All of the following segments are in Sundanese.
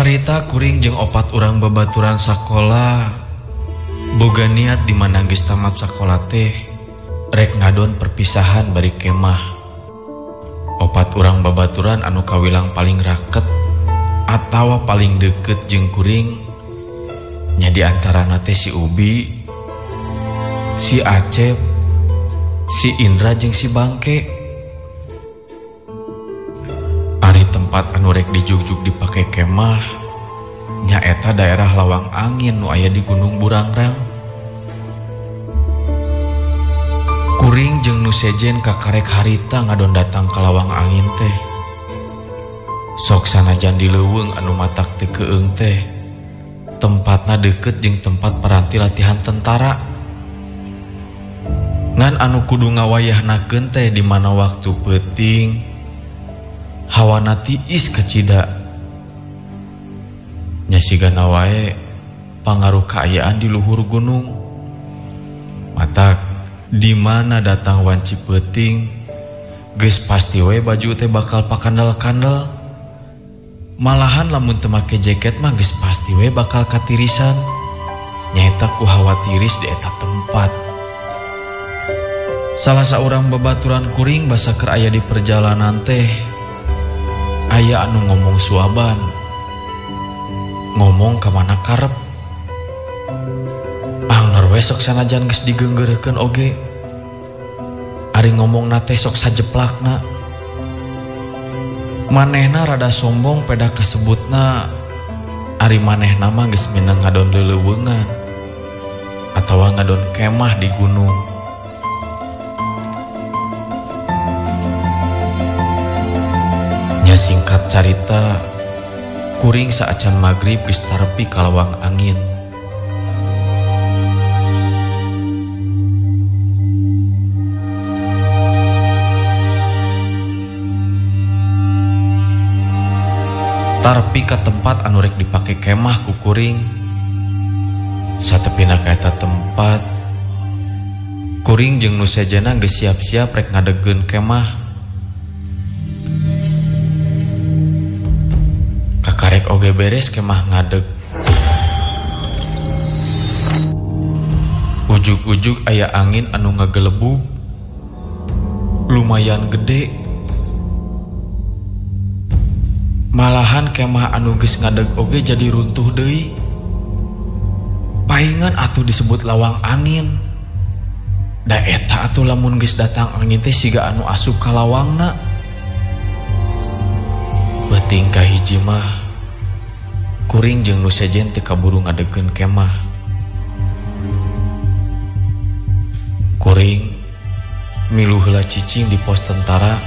Harita kuring jeung opat urang babaturan sakola boga niat di mana geus tamat sakola teh rek ngadon perpisahan bari kemah. Opat urang babaturan anu kawilang paling raket atawa paling deket jeung kuring nya di antarana teh si Ubi, si Acep, si Indra jeung si Bangke. Ari tempat anu rek dijugjug dipake kemah nyaeta daerah Lawang Angin nu aya di Gunung Burangrang. Kuring jeung nu sejen kakarek harita ngadon datang ka Lawang Angin teh. Sok sanajan di leuweung anu matak teu keung teh, tempatna deket jeung tempat paranti latihan tentara. Ngan anu kudu ngawayahnakeun teh di mana waktu peuting hawana tiis kacida. Nya sigana wae pangaruh kaayaan di luhur gunung. Matak di mana datang wanci peuting geus pasti we baju teh bakal pakandel-kandel. Malahan lamun teu make jaket mah geus pasti we bakal katirisan. Nyaeta ku hawa tiris di eta tempat. Salah saurang babaturan kuring basa keur aya di perjalanan teh aya anu ngomong suaban. Ngomong ka mana karep. Anger we sok sanajan geus digeunggeureukeun oge. Ari ngomongna teh sok sajeplakna. Manehna rada sombong peda kasebutna ari manehna mah geus mineng ngadon leuleungan atawa ngadon kemah di gunung. Nya singkat carita kuring saacan magrib geus tarepi ka Lawang Angin. Tarpi ka tempat anu rek dipake kemah ku kuring. Satepina ka eta tempat, kuring jeung nu sejenna geus siap-siap rek ngadegeun kemah. Kakarek oge beres kemah ngadeg. Ujug-ujug aya angin anu ngagelebug lumayan gede. Malahan kemah anu geus ngadeg oge jadi runtuh deui. Paingan atuh disebut Lawang Angin. Da eta atuh lamun geus datang angin teh siga anu asup ka lawangna. Peuting kahiji mah kuring jeung nu sejen teu kaburu ngadegeun kemah. Kuring milu heula cicing di pos tentara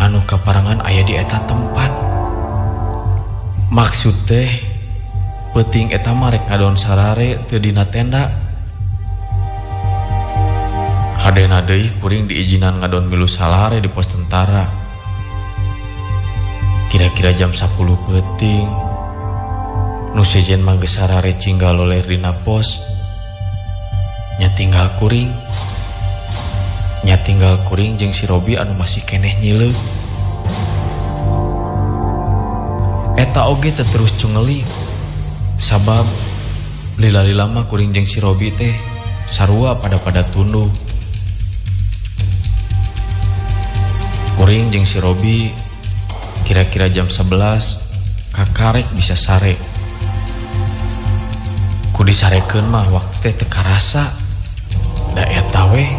anu kaparangan aya di eta tempat. Maksud teh peuting eta mah rek ngadon sarare teu dina tenda. Hadena deui kuring diizinan ngadon milu salare di pos tentara. Kira-kira jam 10 peuting nu sejen mah geus sarare cinggal loler dina pos. Nya tinggal kuring. Nya tinggal kuring jeung si Robi anu masih keneh nyileuk. Eta oge teu terus cungelik. Sabab lila-lila mah kuring jeung si Robi teh sarua pada-pada tunduh. Kuring jeung si Robi kira-kira jam 11 kakarek bisa sare. Ku disarekeun mah waktu teh teu karasa. Da eta we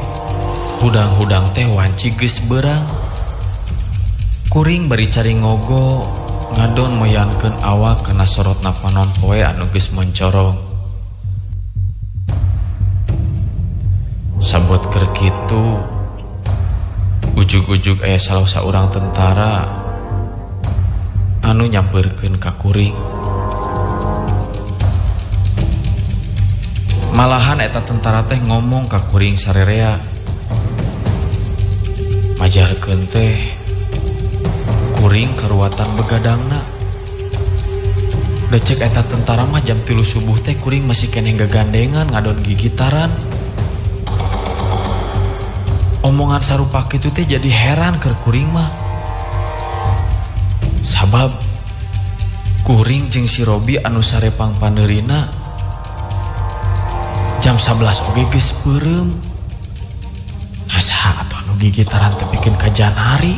hudang-hudang teh wanci geus beurang. Kuring bari cari ngogo ngadon moyankeun awak kana sorotna panon poe anu geus mencorong. Sabot keur kitu ujug-ujug aya salah saurang tentara anu nyampeurkeun ka kuring. Malahan eta tentara teh ngomong ka kuring sarerea. Majarkeun teh kuring karuatan begadangna. Decek eta tentara mah jam 3 subuh teh kuring masih keneh gagandengan ngadon gigitaran. Omongan sarupa kitu teh jadi heran keur kuring mah. Sabab Kuring jeung si Robi anu sarepang paneurina jam 11 oge geus peureum. Nah saha atuh anu gigitaran teh pikeun ka Janari.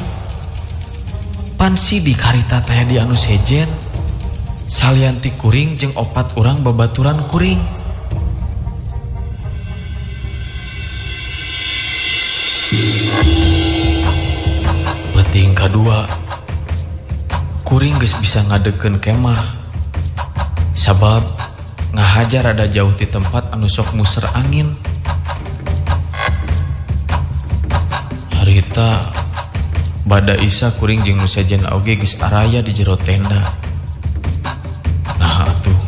Pan si di karita teh di anu sejen salian ti kuring jeung opat urang babaturan kuring. Peuting kadua, kuring geus bisa ngadegkeun kemah. Sabab ngahajar rada jauh ti tempat anu sok muser angin. Harita bada isa kuring jeung nu sejen oge geus araya di jero tenda. Nah atuh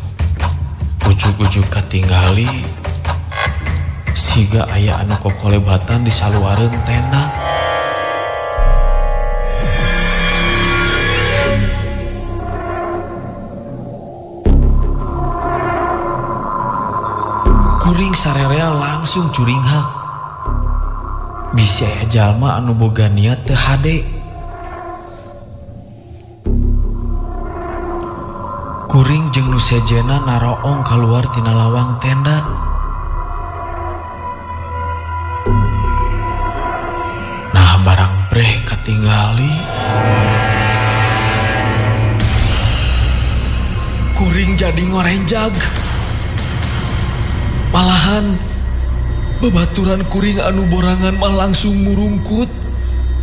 ujug-ujug katinggali siga aya anu kokolebatan di saluareun tenda. Kuring sarerea langsung curinghak. Bisi aya jalma anu boga niat teu hade. Kuring jeung nu sejena naroong kaluar tina lawang tenda. Nah barang breh katinggali. Kuring jadi ngorenjag. Malahan babaturan kuring anu borangan mah langsung murungkut.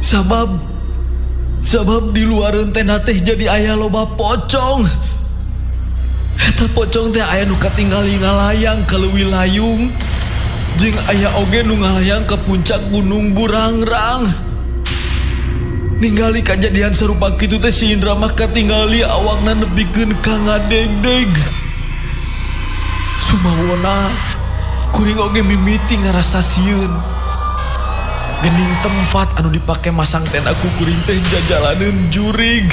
Sabab di luareun tenda teh jadi aya loba pocong. Eta pocong teh aya nu katinggali ngalayang ka leuwih layung, jeung aya oge nu ngalayang ka puncak Gunung Burangrang. Ningali kajadian sarupa kitu teh si Indra mah katinggali awakna nepikeun ka ngadegdeg. Sumawona kuring oge mimiti ngarasa sieun. Gening tempat anu dipake masang tenda ku kuring teh jajalaneun jurig.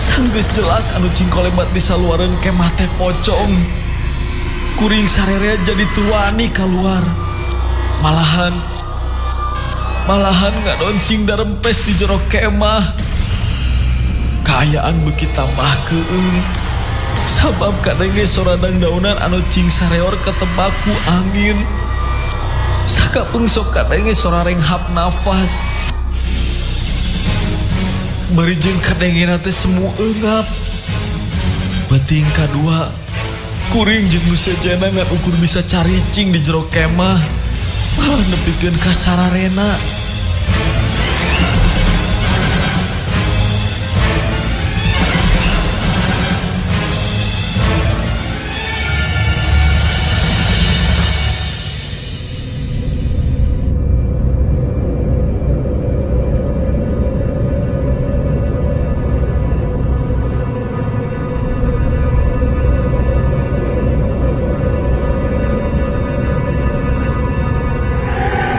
Sanggeus jelas anu cingkolebat di saluareun kemah teh pocong. Kuring sarerea jadi teu wani kaluar. Malahan ngadoncing darempes di jero kemah. Kaayaan beuki tambah keueung. Sabab kadenge soradang daunan anu cing sareor ketebaku angin. Sakapeung sok kadenge sora renghap nafas. Bari jeung kadengena teh semu eungap. Peuting kadua, kuring jeung nu sejena ngan ukur bisa caricing di jero kemah. Malah nepikeun ka sararena.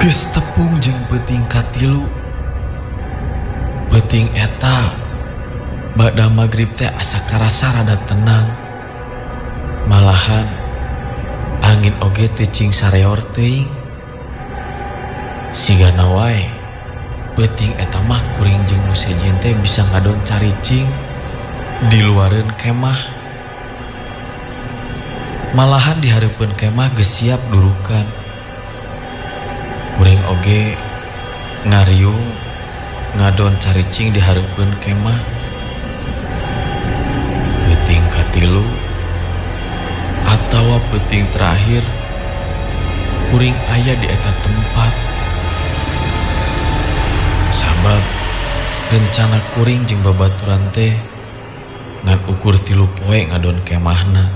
Geus tepung jeung peuting katilu. Peuting eta bada magrib teh asa karasa rada tenang. Malahan angin oge teu cing sareor teuing. Sigana wae peuting eta mah kuring jeung nu sejen teh bisa ngadon caricing di luareun kemah. Malahan di hareupeun kemah geus siap durukan. Kuring oge ngariung ngadon caricing di hareupeun kemah. Peuting katilu atawa peuting terakhir kuring aya di eta tempat. Sabab rencana kuring jeung babaturan teh ngan ukur 3 poe ngadon kemahna.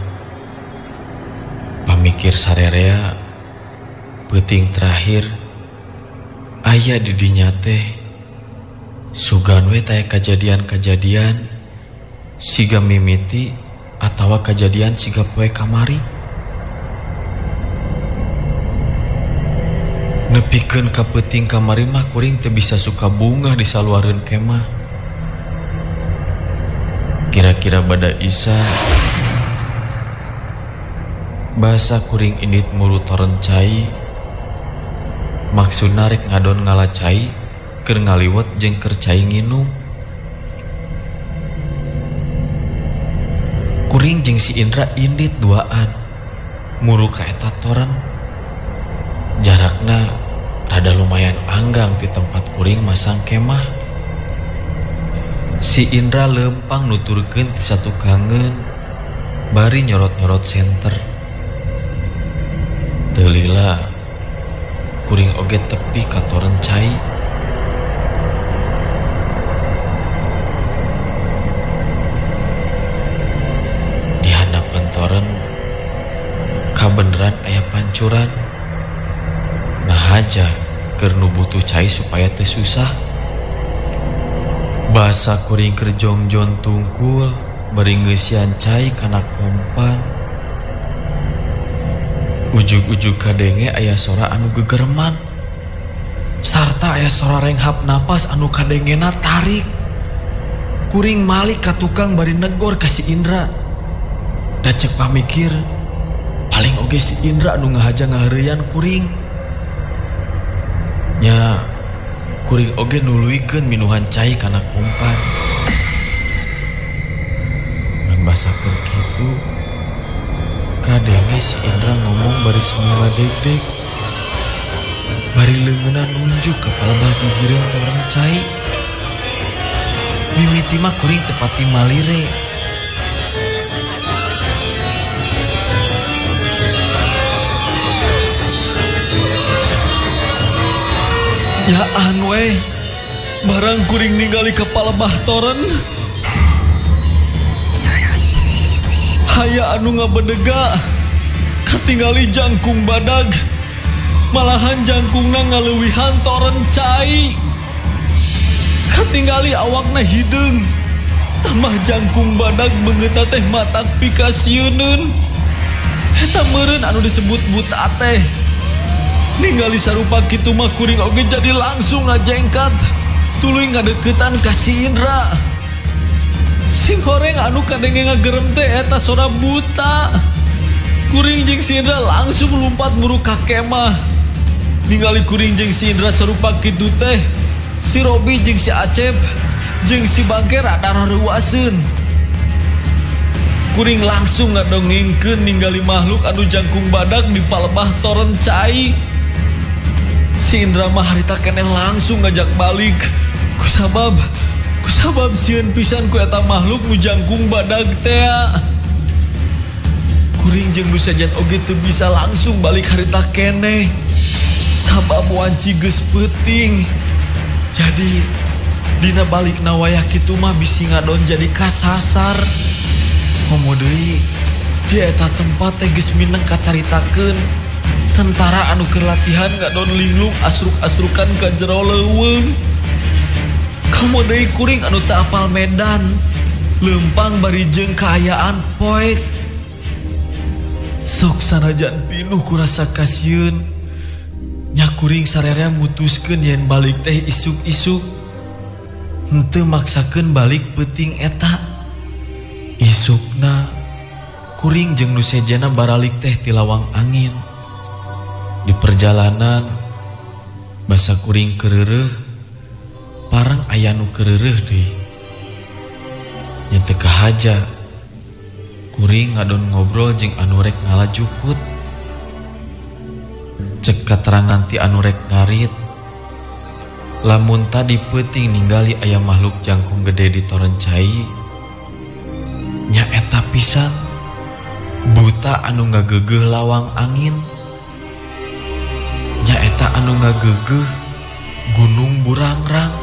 Pamikir sarerea peuting terakhir aya di dinya teh sugan we taya kajadian-kajadian siga mimiti atawa kajadian siga poe kamari. Nepikeun ka peuting kamari mah kuring teu bisa suka bungah di saluareun kemah. Kira-kira bada isa basa kuring indit muru toren cai. Maksudna rek ngadon ngala cai keur ngaliwet jeung keur cai nginum. Kuring jeung si Indra indit duaan muru ka eta toren. Jarakna rada lumayan anggang ti tempat kuring masang kemah. Si Indra lempang nuturkeun ti satukangeun bari nyorot-nyorot senter. Teu lila kuring oge tepi ka toren cai. Di handapeun toren kabeneran aya pancuran. Nah aja keur nu butuh cai supaya teu susah. Basa kuring keur jongjon tungkul bari ngeusian cai kana kompan. Ujug-ujug kadenge aya sora anu gegereman sarta aya sora renghap napas anu kadengena tarik. Kuring malik ka tukang bari negor ka si Indra. Da ceuk pamikir paling oge si Indra anu ngahaja ngaheureuyan kuring. Nya kuring oge nuluykeun minuhan cai kana kompan. Ngan basa keur kitu kadenge si Indra ngomong bari semula deg-deg. Bari leungeunna nunjuk ka palebah gigireun toren cai. Mimiti mah kuring teu pati malire. Ya an we, barang kuring ningali ka palebah toren. Haya anu ngabedega, katingali jangkung badag, malahan jangkungna ngaleuwihan toren cai. Katingali awakna hideung, tambah jangkung badag beungeutna teh matak pikasieuneun. Eta meureun anu disebut buta teh. Ningali sarupa kitu mah kuring oge jadi langsung ngajengkat, tuluy ngadeukeutan ka si Indra. Sing horeng anu kadenge ngagerem teh eta sora buta. Kuring jeung si Indra langsung lumpat muru ka kemah. Ningali kuring jeung si Indra sarupa kitu teh, si Robi jeung si Acep jeung si Bangke rada rareuwaseun. Kuring langsung ngadongengkeun ningali makhluk anu jangkung badag di palebah toren cai. Si Indra mah harita keneh langsung ngajak balik. Kusabab sieun pisan ku eta makhluk nu jangkung badag teh. Kuring jeung nu sejen oge teu bisa langsung balik harita keneh. Sabab wanci geus peuting. Jadi dina balikna wayah kitu mah bisi ngadon jadi kasasar. Komo deui di eta tempat teh geus mineng kacaritakeun. Tentara anu keur latihan ngadon linglung asruk-asrukan ka jero leuweung. Komo deui kuring anu teu apal medan, leumpang bari jeung kaayaan poek. Sok sanajan pinuh ku rasa kasieun, nya kuring sararea mutuskeun yen balik teh isuk-isuk. Henteu maksakeun balik peuting eta. Isukna kuring jeung nu sejena baralik teh ti lawang angin. Di perjalanan basa kuring kereureuh, parang aya nu kereureuh deui. Nya teu kahaja kuring ngadon ngobrol jeung anu rek ngala jukut. Cek katerangan ti anu rek ngarit, lamun tadi peuting ningali aya makhluk jangkung gede di toren cai, nya eta pisan buta anu ngagegeuh lawang angin. Nya eta anu ngagegeuh gunung burangrang.